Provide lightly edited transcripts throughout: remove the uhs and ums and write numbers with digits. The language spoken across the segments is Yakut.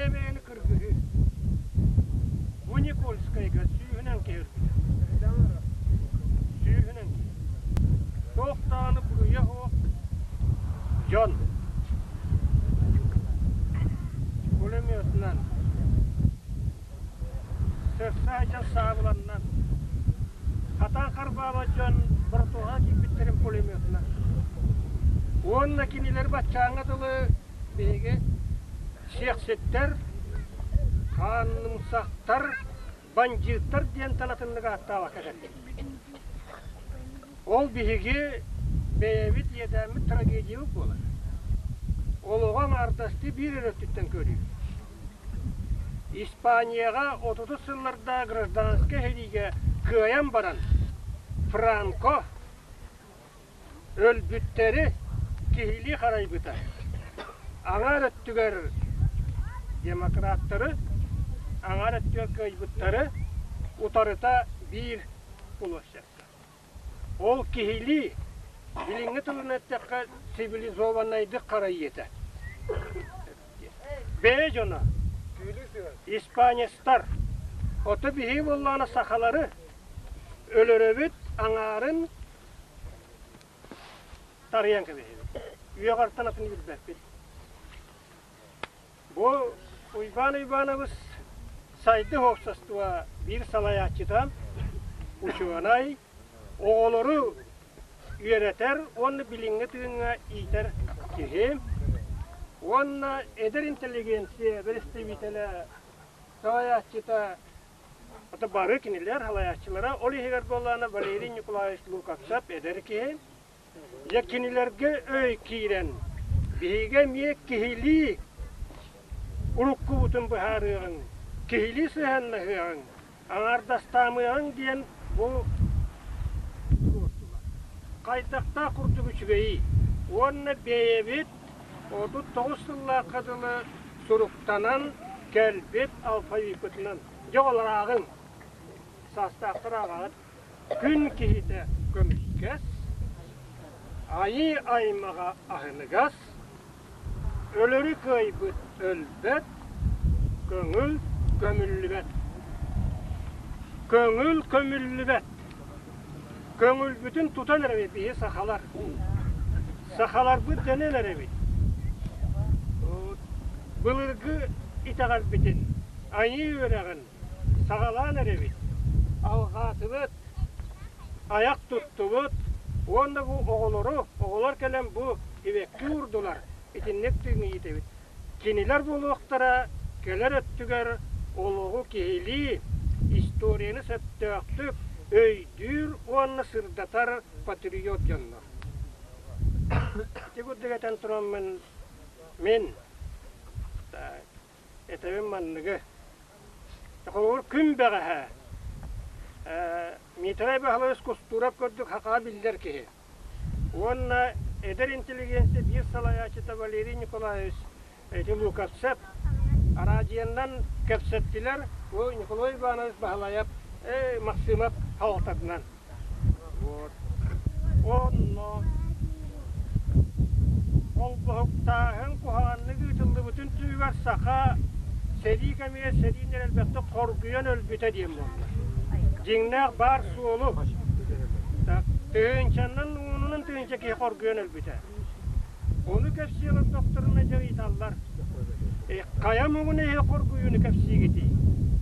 Бэйэ-бэйэни кыргыһыы. Бу Никольскайга сүүһүнэн киһи өлбүтэ. Сүүһүнэн киһи. Туох даҕаны буруйа суох дьон пулеметынан, сырса сылдьан саабыланнан, хатаан харбаабат дьон бортуоҕа киирбиттэрин пулеметынан. Уонна кинилэр баччааҥҥа дылы биһиги сиэхситтэр, хааннымсахтар, бандьыыттар диэн талатыннык ааттаабакка кэллибит. Ол биһиги бэйэбит иэдээммит трагедиябыт буолар. Олоҕу аҥаардастыы биир эрэ өттүттэн көрүү. Испанияҕа отутус сылларда гражданскай сэриигэ кыайан баран Франко өлбүттэри киһилии харайбыта. Аҥаар өттүгэр демократтары, аҥаар өттүгэр кыайбыттары утарыта биир площадка. Ол киһилии, билиҥҥи тылынан эттэххэ, цивилизованнайдык харайыы этэ. Бэйэ дьоно, испанецтар, ото биһиги буоллаҕына сахалары өлөрөбүт аҥаарын тарыйан кэбиһэбит. Үөҕэртэн атын билбэппит. Бу Уйбаан Уйбаанабыс Сайдыы уопсастыба биир салайааччыта, учуонай, оҕолору үөрэтэр уонна билиҥҥи тыыҥҥа иитэр киһи уонна эдэр интеллигенция бэрэстэбиитэлэ салайааччыта ото бары кинилэр салайааччылара, ол иһигэр буоллаҕына Валерий Николаевич Лукаксов эдэр киһи Дьэ кинилэргэ өй киирэн, биһиги эмиэ киһилии уруккубутун быһаарыаҕыҥ, киһилии сыһыаннаһыаҕыҥ, аҥаардастаамыаҕыҥ диэн бу туруордулар. Хайдахтаах курдук үчүгэйий уонна бэйэбит 39 сыллаахха дылы суруктанан кэлбит алфавиппытынан дьэ ол ааҕыҥ, саастаахтар ааҕаҕыт Күн киһитэ көмүскэс, айыы аймаҕа аһыныгас, өлөрү кыайбыт өлбөт, көҥүл көмүллүбэт. Көҥүл көмүллүбэт. Көҥүлбүтүн тутан эрэбит биһи сахалар. Сахаларбыт дэнэн эрэбит. Былыргы итэҕэлбитин, айыы үөрэҕин саҕалаан эрэбит, алҕаатыбыт, айах туттубут уонна бу оҕолору, оҕолор кэлэн бу сибэкки уурдулар, итинник тыыҥы иитэбит. Кинилэр буолуохтара кэлэр өттүгэр олоҕу киһилии, историяны сөптөөхтүк өйдүүр уонна сырдатар патриот дьоннор. Ити курдук этэн тураммын мин Этэбин манныгы. Холобур, күн бэҕэһээ Миитэрэй Баһылайыс Кустуурап курдук хахаҕа биллэр киһи уонна эдэр интеллигенция биир салайааччыта Валерий Николаевич ити Луковцев араадьыйаннан кэпсэттилэр бу Николай Иванович Баһылайап Максимов салалтатынан. Вот. Онно холбоһуктааһын куһаҕаннык ыытыллыбытын түмүгэр саха сэрии кэмигэр сэрииннэр элбэхтик хоргуйан өлбүтэ диэн буолла. Дьиҥнээх баар суолу тыһыынчаннан уонунан тыһыынча киһи хоргуйан өлбүтэ. Ону кэпсии олордохторуна дьэ ыйыталлар. Хайа муҥун иһи хоргуйууну кэпсиигитий?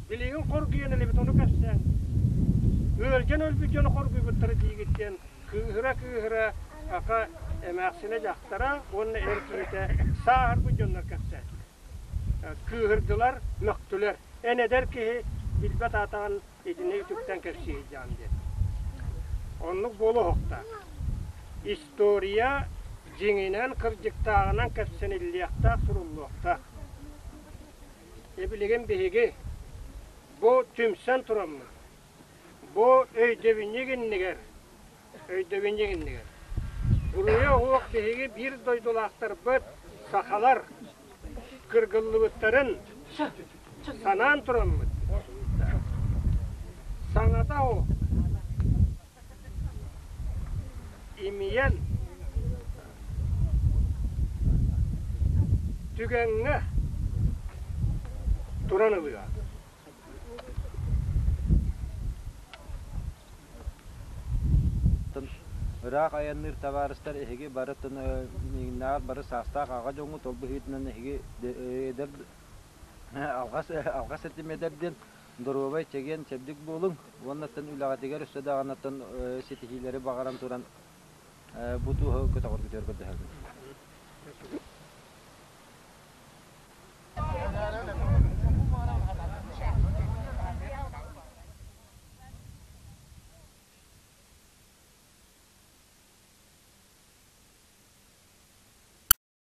Билигин хоргуйан элэбит ону кэпсээҥ. Ыалдьан өлбүт дьону хоргуйбуттара диигит диэн кыыһыра-кыыһыра аха эмээхсинэ дьахтара уонна эр киһитэ сааһырбыт дьоннор кэпсээтилэр. Кыыһырдылар, мөхтүлэр. Эн эдэр киһи билбэт аатаҕын итини үтүктэн кэпсии сылдьаҕын диэн. Оннук буолуохтаах. История дьиҥинэн, кырдьыктааҕынан кэпсэниллиэхтээх, суруллуохтаах. Билигин биһиги бу түмсэн тураммыт, бу өйдөбүнньүк иннигэр өйдөбүнньүк иннигэр буруйа суох биһиги биир дойдулаахтарбыт сахалар кыргыллыбыттарын санаан тураммыт саҥата суох имийэн түгэҥҥэ. Туран ылыа. Ыраах айанныыр табаарыстар эһиги бары миигиннээҕэр бары саастаах аҕа дьоҥҥут ол быһыытынан эһиги эдэр алҕас алҕас этим эдэр диэн доруобай чэгиэн чэбдик буолуҥ уонна үлэҕитигэр өссө даҕанаттан ситиһиилэри баҕаран туран бу туоһу көтөҕөргүтүгэр көрдөһөбүн.